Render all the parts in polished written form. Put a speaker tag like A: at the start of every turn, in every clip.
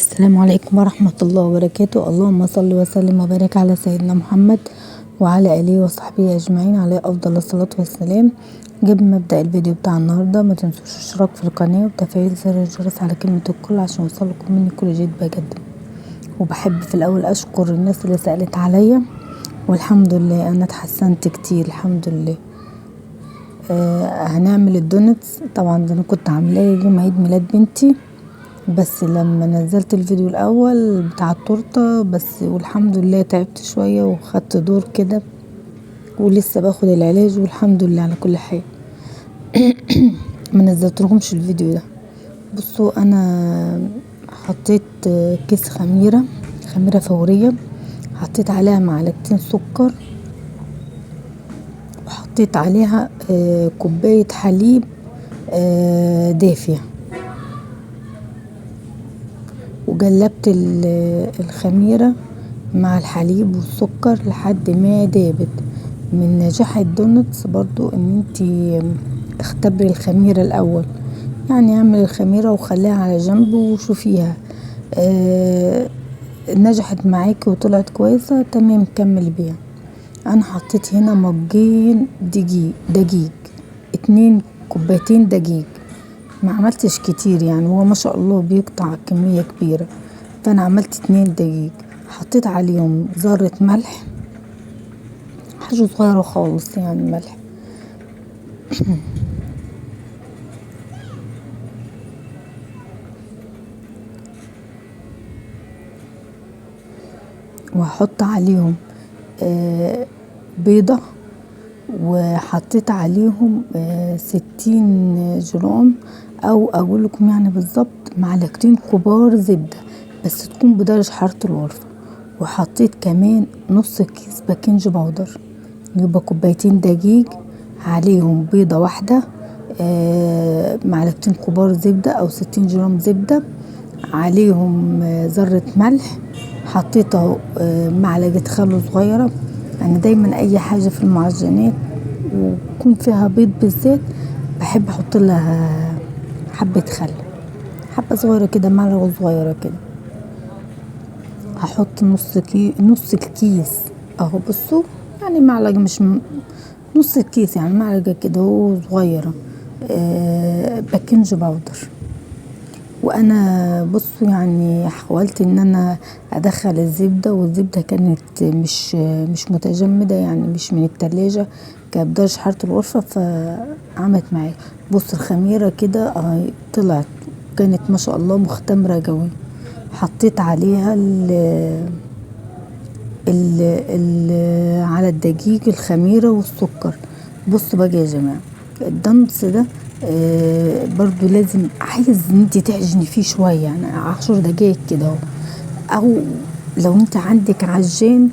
A: السلام عليكم ورحمة الله وبركاته. اللهم صل وسلم وبارك على سيدنا محمد وعلى آله وصحبه أجمعين، عليه أفضل الصلاة والسلام. قبل ما أبدأ الفيديو بتاع النهاردة ما تنسوش الاشتراك في القناة وتفعيل زر الجرس على كلمة الكل عشان يوصلكم مني كل جديد بقدمه. وبحب في الأول أشكر الناس اللي سألت عليا، والحمد لله أنا اتحسنت كتير الحمد لله. هنعمل ال donuts، طبعا ده أنا كنت عاملاه يوم عيد ميلاد بنتي، بس لما نزلت الفيديو الأول بتاع التورتة بس، والحمد لله تعبت شوية وخدت دور كده ولسه باخد العلاج والحمد لله على كل حال. ما نزلتلكمش الفيديو ده. بصوا انا حطيت كيس خميرة فورية، حطيت عليها معلقتين سكر، وحطيت عليها كوباية حليب دافية، وقلبت الخميرة مع الحليب والسكر لحد ما دابت. من نجاح ال donuts برضو ان انتي اختبري الخميرة الاول، يعني اعملي الخميرة وخليها على جنب وشوفيها نجحت معاكي وطلعت كويسة تمام كملي بيها. انا حطيت هنا مجين دقيق 2 كوبايتين دقيق، ما عملتش كتير يعني، هو ما شاء الله بيقطع كمية كبيرة، فانا عملت 2 دقيق. حطيت عليهم ذرة ملح، حاجة صغيرة خالص يعني ملح، وهحط عليهم بيضة، وحطيت عليهم 60 جرام او اقول لكم يعني بالظبط معلقتين كبار زبدة، بس تكون بدرجة حرارة الغرفة. وحطيت كمان نص كيس baking powder، يبقى كوبايتين دقيق عليهم بيضة واحدة، معلقتين كبار زبدة او 60 جرام زبدة، عليهم ذرة ملح، حطيت اهو معلقة خل صغيرة. انا دايما اي حاجة في المعجنات ويكون فيها بيض بالذات بحب احط لها حبة خل، حبة صغيرة كده، معلقة صغيرة كده. هحط نص الكيس اهو، بصوا يعني معلقة مش نص الكيس، يعني معلقة كده صغيرة baking powder. وانا بصوا يعني حاولت ان انا ادخل الزبدة، والزبدة كانت مش متجمدة، يعني مش من التلاجة، كانت بدرجة حرارة الغرفة، فعملت معايا. بصوا الخميرة كده اهي طلعت، كانت ما شاء الله مختمرة قوي. حطيت عليها ال ال ال على الدقيق الخميرة والسكر. بصوا بقى يا جماعة الدانس ده برضو لازم عايز ان انت تعجني فيه شوية، يعني 10 دقايق كده اهو، او لو انت عندك عجان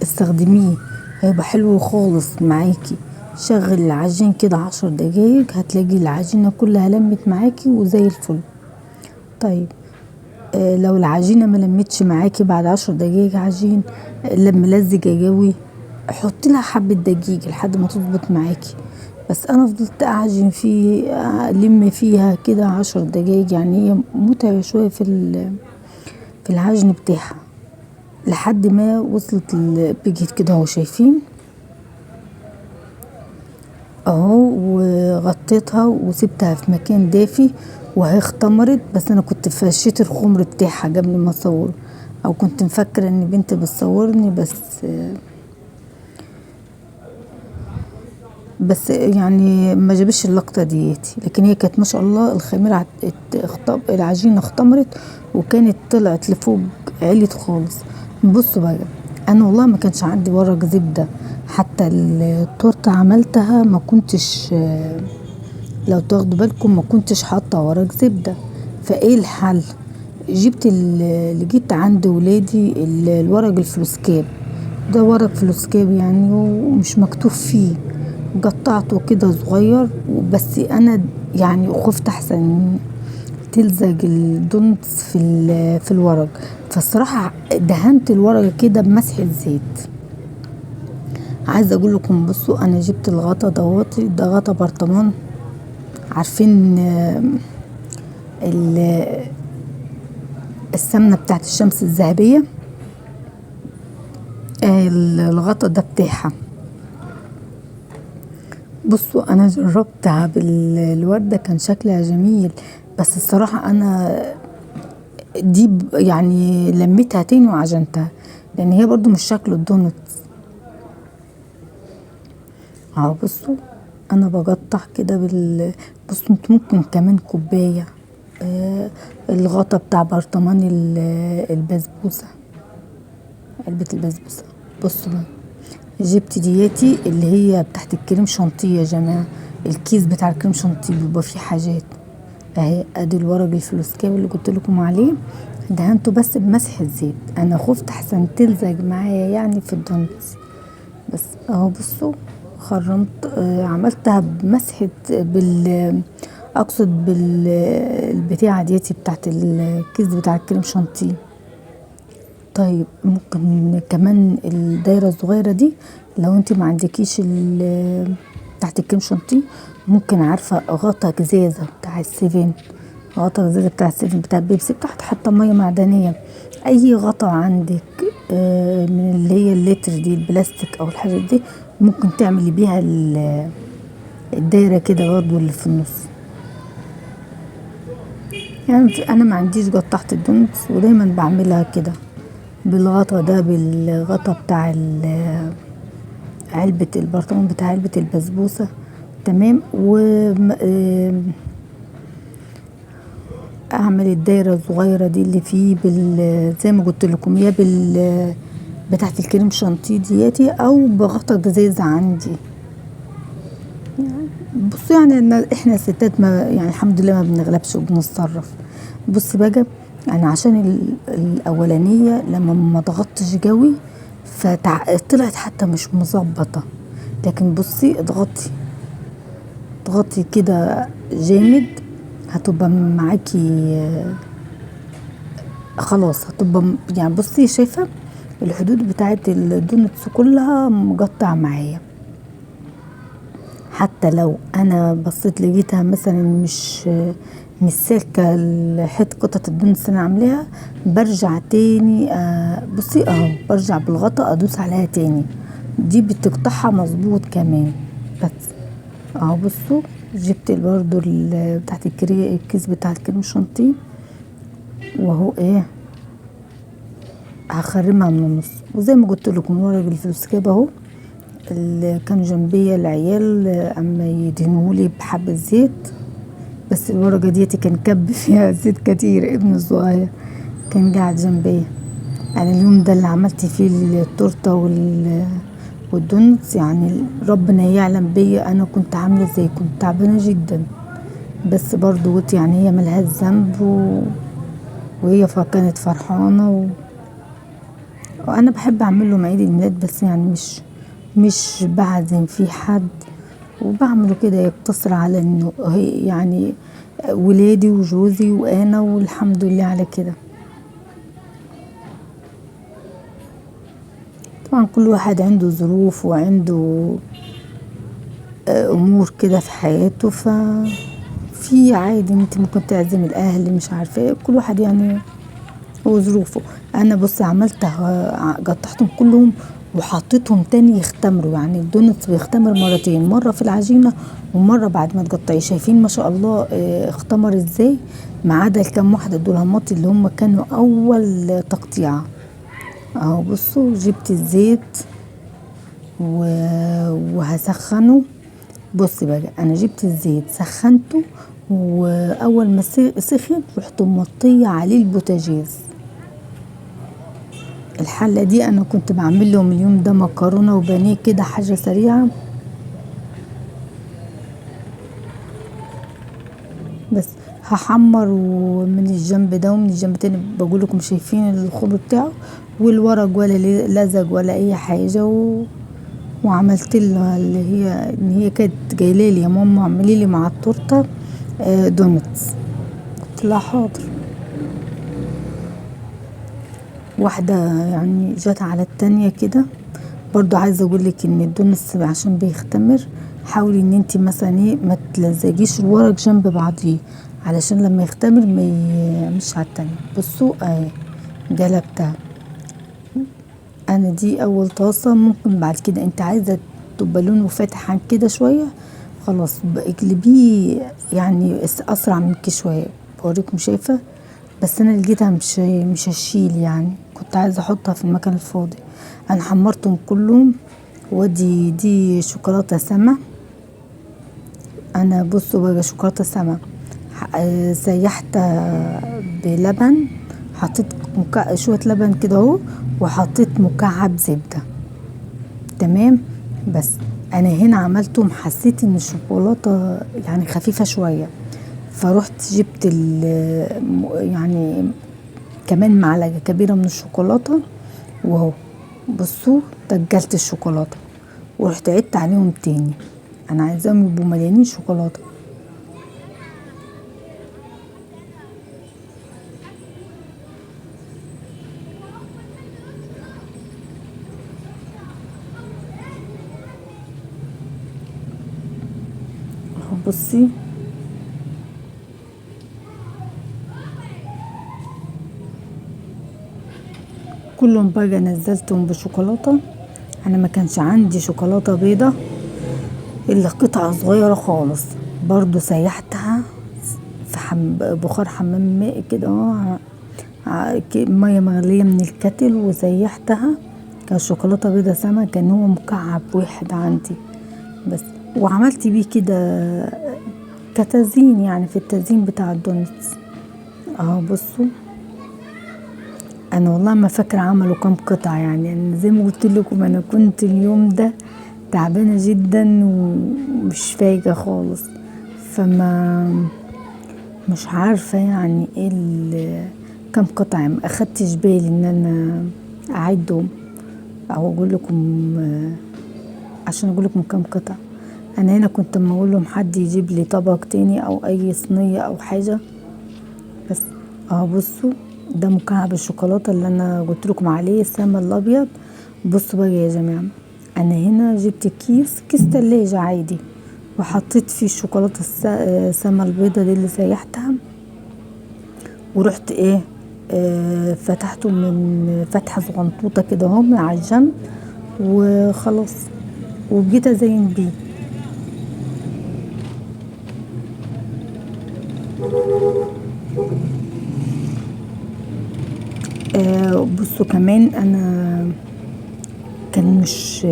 A: استخدميه هيبقى حلو خالص معاكي. شغل العجين كده 10 دقايق هتلاقي العجينة كلها لمت معاكي وزي الفل. طيب لو العجينة ما لمتش معاكي بعد 10 دقايق عجين لما لزجة قوي، حطي لها حبة دقيق لحد ما تظبط معاكي. بس انا فضلت اعجن فيه الم فيها كده 10 دقايق، يعني هي متعبة شوية في العجن بتاعها، لحد ما وصلت بقيت كده اهو، شايفين اهو. وغطيتها وسبتها في مكان دافي وهي اختمرت. بس انا كنت فشيت الخمر بتاعها قبل ما اصور، او كنت مفكرة ان بنتي بتصورني، بس يعني ما جابش اللقطة ديتي. لكن هي كانت ما شاء الله الخميرة العجينة اختمرت وكانت طلعت لفوق عليت خالص. بصوا بقى انا والله ما كانش عندي ورق زبدة، حتى التورتة عملتها ما كنتش، لو تاخدوا بالكم ما كنتش حاطة ورق زبدة. فايه الحل؟ جبت لقيت عند ولادي الورق الفلوسكاب ده، ورق فلوسكاب يعني ومش مكتوب فيه، قطعته كده صغير. بس انا يعني خفت احسن تلزق ال donuts في الورق، فالصراحة دهنت الورق كده بمسحة زيت. عايزة اقول لكم بصوا انا جبت الغطا دوت، ده غطا برطمان، عارفين السمنة بتاعت الشمس الذهبية، الغطا ده بتاعها. بصوا انا جربتها بالوردة كان شكلها جميل، بس الصراحة انا دي يعني لميتها تاني وعجنتها، لان هي برضو مش شكل الدونتس. اهو بصوا انا بقطع كده بصوا انتوا ممكن كمان كوباية الغطا بتاع برطمان البسبوسة، علبة البسبوسة. بصوا بقى جبت دياتي اللي هي بتاعت الكريم شانتيه يا جماعة، الكيس بتاع الكريم شانتيه بيبقى فيه حاجات اهي. ادي الورق الفلوسكاب اللي قلت لكم عليه، دهنته بس بمسح الزيت، انا خفت احسن تلزق معايا يعني في الدونتس، بس اهو بصوا خرمت، عملتها بمسحة اقصد بالبتاعة ديتي بتاعت الكيس بتاع الكريم شانتيه. طيب ممكن كمان الدايرة الصغيرة دي لو انت ما عندكيش بتاعت الكريم شانتيه، ممكن عارفة غطا ازازة بتاع السيفن، غطا ازازة بتاع السيفن بتاع البيبسي بتاعت حتى مية معدنية، اي غطا عندك من اللي هي اللتر دي البلاستيك او الحاجات دي، ممكن تعملي بيها الدايرة كده برضو اللي في النص. يعني انا ما عنديش قطعت الدونتس ودايما بعملها كده بالغطا ده، بالغطا بتاع علبة البرطمان بتاع علبة البسبوسة، تمام. و اعمل الدايرة الصغيرة دي اللي فيه زي ما قلت لكم، يا بتاعت الكريم شانتيه دياتي او بغطا ازازة عندي. بصوا يعني احنا الستات ما يعني الحمد لله ما بنغلبش وبنتصرف. بصي بقى انا عشان الاولانية لما ما ضغطتش قوي فطلعت حتى مش مظبطه، لكن بصي اضغطي اضغطي كده جامد هتبقى معاكي خلاص، هتبقى يعني بصي شايفه الحدود بتاعت الدونتس كلها مقطعه معايا. حتى لو انا بصيت لقيتها مثلا مش سالكة حتة قطعه الدونتس اللي انا عاملاها، برجع تاني بصي اهو برجع بالغطا ادوس عليها تاني، دي بتقطعها مظبوط كمان. بس اهو بصوا جبت برضو بتاعت الكيس بتاع الكريم شانتيه، وهو ايه هخرمها من النص. وزي ما قلت لكم ورق الفلوسكاب اهو اللي كان جنبي العيال اما يدهنهولي بحبة زيت، بس الورقة ديتي كان كب فيها زيت كتير، ابن الصغير كان قاعد جنبي. يعني اليوم ده اللي عملت فيه التورتة والدونتس، يعني ربنا يعلم بيا انا كنت عامله ازاي، كنت تعبانة جدا، بس برضو قلت يعني هي ملهاش ذنب وهي كانت فرحانة وانا بحب اعمل لهم عيد الميلاد، بس يعني مش بعزم في حد، وبعمله كده يقتصر على انه هي يعني ولادي وجوزي وانا، والحمد لله على كده. طبعا كل واحد عنده ظروف وعنده امور كده في حياته، ففي عادي انت ممكن تعزم الاهل مش عارفه ايه، كل واحد يعني وظروفه. انا بصي عملتها قطعتهم كلهم وحطيتهم تاني يختمروا، يعني الدونتس بيختمر مرتين، مرة في العجينة ومرة بعد ما تقطعيه. شايفين ما شاء الله اختمر ازاي، ما عدا الكام واحدة دول همطي اللي هم كانوا اول تقطيعه. اهو بصوا جبت الزيت وهسخنه. بصي بقى انا جبت الزيت سخنته، واول ما سخن رحت موطيه عليه البوتاجاز. الحلة دي انا كنت بعمل لهم اليوم ده مكرونه وبانيه كده حاجة سريعة، بس هحمر ومن الجنب ده ومن الجنب التاني. بقول لكم شايفين الخبز بتاعه والورق ولا لزق ولا اي حاجة. وعملت لها اللي هي ان هي كانت جايله لي يا ماما اعملي لي مع التورتة دونتس، قلت لها حاضر. واحدة يعني جت على التانية كده. برضو عايزه اقول لك ان الدونتس عشان بيختمر حاولي ان انت مثلا ايه ما تلزجيش الورق جنب بعضيه، علشان لما يختمر ما يعملش على التانية. بصوا اهي جلبتها انا، دي اول طاسة. ممكن بعد كده انت عايزة تبقى لونه فاتح عن كده شوية، خلاص اقلبيه يعني اسرع من كده شوية. بوريكم شايفة، بس انا لقيتها مش هشيل يعني، كنت عايزة احطها في المكان الفاضي. انا حمرتهم كلهم. ودي دي شوكولاتة سما. انا بصوا بقى شوكولاتة سما سيحتها بلبن، حطيت شوية لبن كده اهو، وحطيت مكعب زبدة. تمام. بس انا هنا عملتهم، حسيت ان الشوكولاتة يعني خفيفة شوية، فروحت جبت يعني كمان معلقة كبيرة من الشوكولاتة، وهو بصوا تجلت الشوكولاتة ورحت عدت عليهم تاني. انا عايزاهم يبقوا مليانين شوكولاتة. اهو بصي كلهم بقى نزلتهم بشوكولاتة. انا ما كانش عندي شوكولاتة بيضة الا قطعة صغيرة خالص، برضو سيحتها في بخار حمام مائي كده اهو، مية مغلية من الكتل، وسيحتها كشوكولاتة بيضة سما. كان هو مكعب واحد عندي بس، وعملت بيه كده كتزيين يعني في التزيين بتاع ال donuts اهو. بصوا انا والله ما فاكره عملوا كام قطعه يعني، أنا زي ما قلت لكم انا كنت اليوم ده تعبانة جدا ومش فايقه خالص، فما مش عارفه يعني ايه كام قطعه، ما اخدتش بالي ان انا اعدهم او اقول لكم عشان اقول لكم كام قطعه. انا هنا كنت اما اقول لهم حد يجيب لي طبق تاني او اي صينية او حاجة بس. اهو بصوا ده مكعب الشوكولاتة اللي انا قلت لكم عليه السما الابيض. بصوا بقى يا جماعة، انا هنا جبت كيس تلاجة عادي، وحطيت فيه الشوكولاتة السما البيضة دي اللي سيحتها، ورحت ايه فتحته من فتحه صغنطوطه كده اهو من على الجنب وخلاص، وجيت ازين بيه. بصوا كمان انا كان مش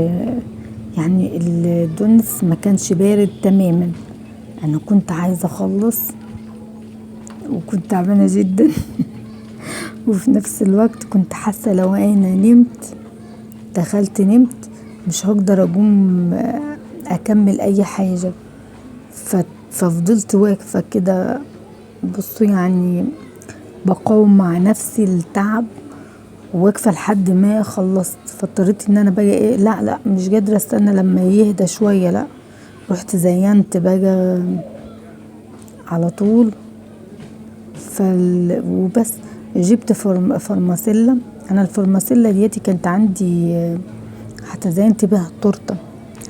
A: يعني ال donuts ما كانش بارد تماما، انا كنت عايزه اخلص وكنت تعبانة جدا وفي نفس الوقت كنت حاسه لو انا نمت دخلت نمت مش هقدر اقوم اكمل اي حاجة، ففضلت واقفة كده. بصوا يعني بقاوم مع نفسي التعب وواقفه لحد ما خلصت. فاضطريت ان انا بقى ايه، لا لا مش قادرة استنى لما يهدى شوية، لا رحت زينت بقى على طول. وبس جبت فرماسيلا. انا الفرماسيلا ديتي كانت عندي حتى زينت بيها التورتة،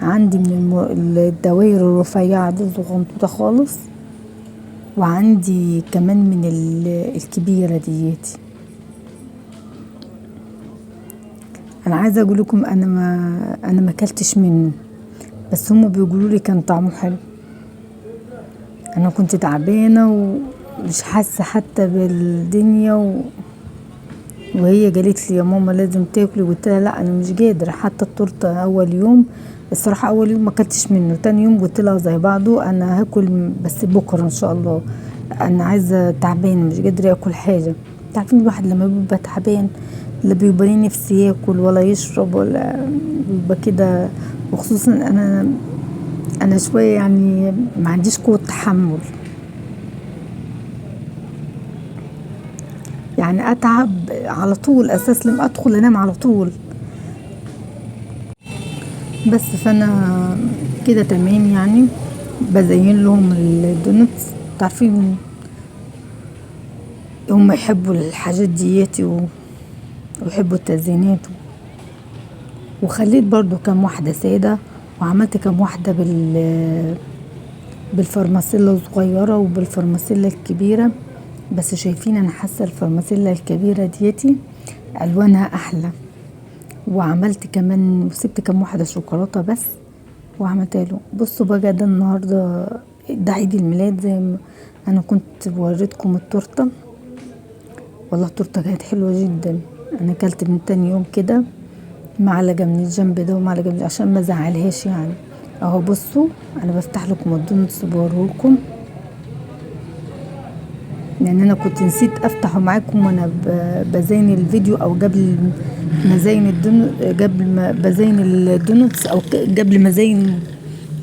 A: عندي من الدوائر الرفيعة دي الصغنطوطه خالص، وعندي كمان من الكبيرة ديتي. انا عايزه اقول لكم انا ما اكلتش منه، بس هم بيقولوا لي كان طعمه حلو. انا كنت تعبانة ومش حاسه حتى بالدنيا وهي قالت لي يا ماما لازم تاكلي، قلت لها لا انا مش قادرة. حتى التورتة اول يوم الصراحة اول يوم ما اكلتش منه، تاني يوم قلت لها زي بعضه انا هاكل بس بكره ان شاء الله، انا عايزه تعبانة مش قادرة اكل حاجة. تعرفين الواحد لما بيبقى تعبان لا بيبقى ليه نفسي ياكل ولا يشرب ولا بيبقى كده، وخصوصا انا شوية يعني ما عنديش قوة تحمل، يعني اتعب على طول استسلم ادخل انام على طول بس. فانا كده تمام يعني بزين لهم ال donuts، تعرفين هم يحبوا الحاجات دياتي ويحبوا التزيينات. وخليت برضو كام واحدة سادة، وعملت كام واحدة بالفرماسيلا الصغيرة وبالفرماسيلا الكبيرة، بس شايفين انا حاسة الفرماسيلا الكبيرة ديتي الوانها احلى. وعملت كمان وسبت كام واحدة شوكولاتة بس وعملتها له. بصوا بقى ده النهاردة ده عيد الميلاد، زي ما انا كنت وريتكم التورتة. والله التورتة كانت حلوة جدا، انا اكلت من تاني يوم كده معلقة من الجنب ده ومعلقة من عشان ما ازعلهاش يعني. اهو بصوا انا بفتح لكم ال donuts بوريكم، لان انا كنت نسيت افتحه معاكم وانا بزين الفيديو، او قبل ما ازين قبل ما بزين ال donuts، او قبل ما ازين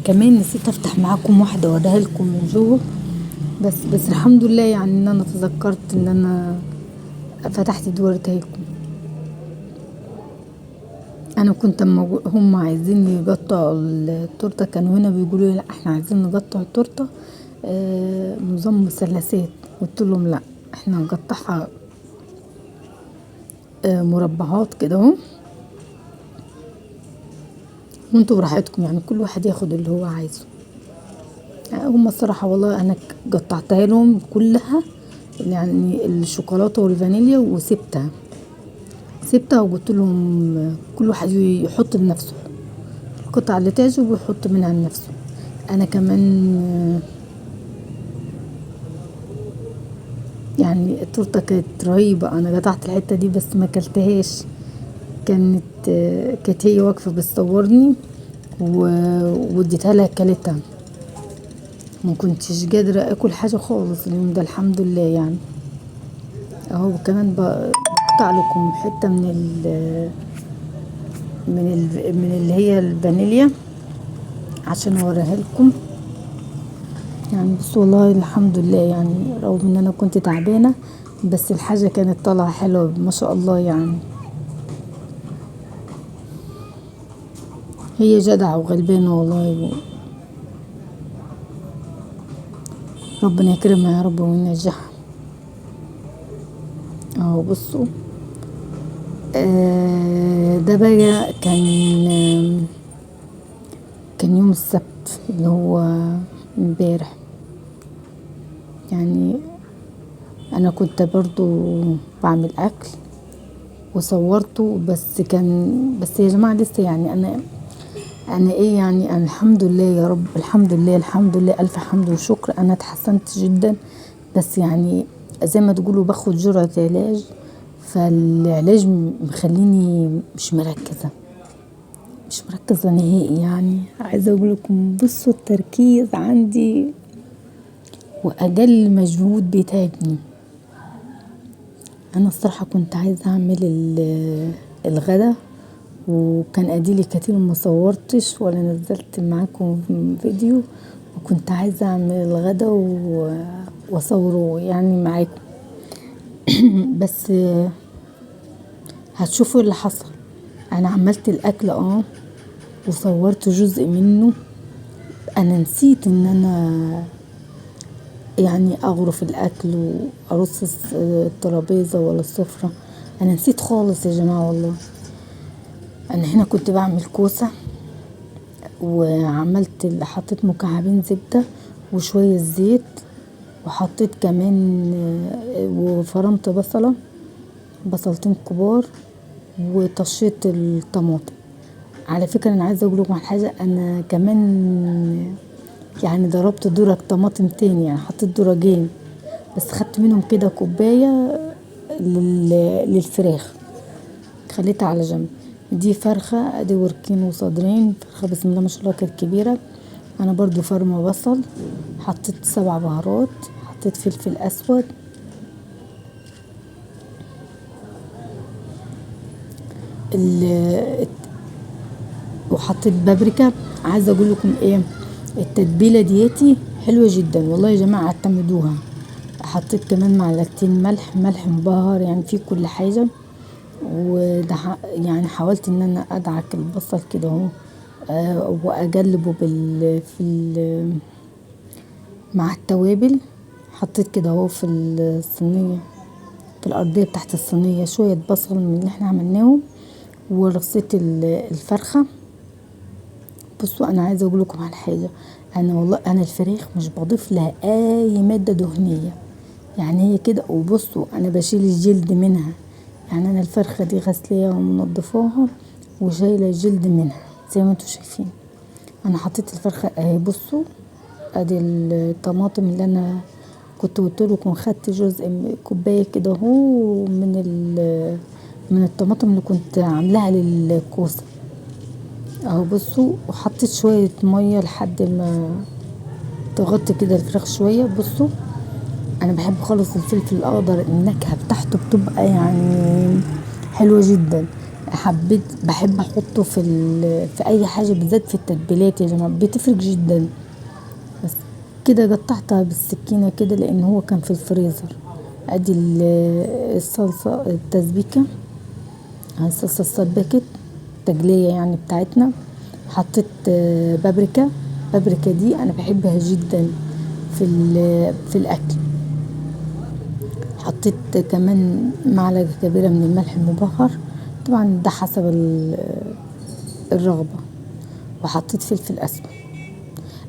A: كمان نسيت افتح معاكم واحدة واوريها لكم من جوه. بس الحمد لله يعني ان انا تذكرت ان انا فتحت دي وريتها لكم. انا كنت اما هم عايزين يقطعوا التورتة كانوا هنا بيقولوا لي لا احنا عايزين نقطع التورتة نظام مثلثات، قلت لهم لا احنا هنقطعها مربعات كده اهو، وانتوا براحتكم يعني كل واحد ياخد اللي هو عايزه. هم الصراحة والله انا قطعتها لهم كلها يعني الشوكولاتة والفانيليا، وسبتها وقلت لهم كل واحد يحط لنفسه القطعة اللي تعجبه ويحط منها لنفسه. انا كمان يعني التورتة كانت رهيبة، انا قطعت الحتة دي بس ما اكلتهاش، كانت هي واقفة بتصورني واديتها لها اكلتها، ما كنتش قادرة اكل حاجة خالص اليوم ده الحمد لله يعني. اهو كمان بقطع لكم حتة من ال من ال من اللي هي الفانيليا عشان اوريها لكم يعني. بس والله الحمد لله يعني رغم ان انا كنت تعبانة بس الحاجة كانت طالعه حلوة ما شاء الله يعني. هي جدعه وغلبانه والله، ربنا يكرمها يا رب وينجحها. اهو بصوا ده بقى كان يوم السبت اللي هو امبارح يعني. انا كنت برضو بعمل اكل وصورته، بس بس يا جماعة لسه يعني انا ايه يعني، انا الحمد لله يا رب، الحمد لله الحمد لله الف حمد وشكر، انا اتحسنت جدا. بس يعني زي ما تقولوا باخد جرعة علاج، فالعلاج مخليني مش مركزة نهائي يعني. عايزة اقول لكم بصوا التركيز عندي واقل مجهود بيتعبني. انا الصراحة كنت عايزة اعمل الغدا، وكان اديلي كتير ما صورتش ولا نزلت معاكم فيديو، وكنت عايزة اعمل الغدا واصوره يعني معاكم بس هتشوفوا اللي حصل. انا عملت الاكل وصورت جزء منه، انا نسيت ان انا يعني اغرف الاكل وارص الترابيزة ولا السفرة، انا نسيت خالص يا جماعة والله. انا هنا كنت بعمل كوسة، وعملت حطيت مكعبين زبدة وشوية زيت، وحطيت كمان وفرمت بصله، بصلتين كبار، وطشيت الطماطم. على فكرة انا عايزه اقول لكم على حاجة، انا كمان يعني ضربت درج طماطم تاني، يعني حطيت درجين بس، خدت منهم كده كوباية للفراخ خليتها على جنب. دي فرخة ادي وركين وصدرين فرخة بسم الله ما شاء الله كانت كبيرة. انا برضو فرمه بصل، حطيت 7 بهارات، حطيت فلفل اسود، وحطيت بابريكا. عايزه اقول لكم ايه، التتبيله ديتي حلوة جدا والله يا جماعة، اعتمدوها. حطيت كمان معلقتين ملح، ملح مبهر يعني فيه كل حاجة. وده يعني حاولت ان انا ادعك البصل كده اهو واقلبه في مع التوابل. حطيت كده اهو في الصينية، في الارضية بتاعت الصينية شوية بصل من اللي احنا عملناهم، ورصيت الفرخه. بصوا انا عايزه اقول لكم على حاجة، انا والله انا الفراخ مش بضيف لها اي مادة دهنية، يعني هي كده. وبصوا انا بشيل الجلد منها، يعني انا الفرخه دي غسلاها ومنضفاها وشايله الجلد منها زي ما انتوا شايفين. انا حطيت الفرخه اهي، بصوا ادي الطماطم اللي انا كنت قلت لكم خدت جزء من كوباية كده اهو من الطماطم اللي كنت عاملاها للكوسه اهو. بصوا وحطيت شوية مية لحد ما تغطي كده الفراخ شوية. بصوا انا بحب خالص الفلفل الاخضر، النكهة بتاعته بتبقى يعني حلوة جدا. حبيت بحب احطه في اي حاجة، بالذات في التتبيلات يا جماعة بتفرق جدا. بس كده قطعتها بالسكينة كده لان هو كان في الفريزر. ادي الصلصه التسبيكه، الصلصه السباكت التجليه يعني بتاعتنا. حطيت بابريكا، بابريكا دي انا بحبها جدا في الاكل. حطيت كمان معلقه كبيرة من الملح المبهر، طبعا ده حسب الرغبة. وحطيت فلفل اسود.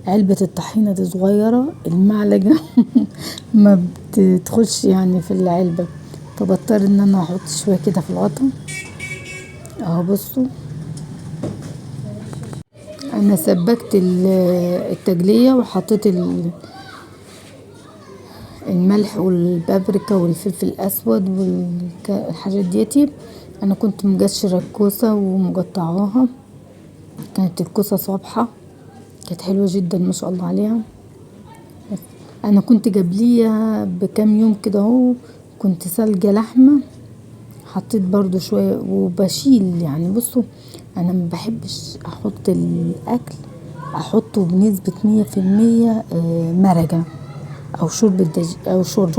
A: علبة الطحينه دي صغيرة، المعلقة ما بتدخلش يعني في العلبة، فبضطر ان انا احط شوية كده في الغطا اهو. بصوا انا سبكت التجليه وحطيت الملح والبابريكا والفلفل الاسود والحاجات ديتي. انا كنت مقشره الكوسه ومقطعاها، كانت الكوسه صبحة، كانت حلوة جدا ما شاء الله عليها. انا كنت قبليها بكام يوم كده اهو كنت سالقه لحمه، حطيت برضو شوية وبشيل يعني. بصوا انا ما بحبش احط الاكل احطه بنسبة 100% مرقه او شوربة دجاج او شوربة.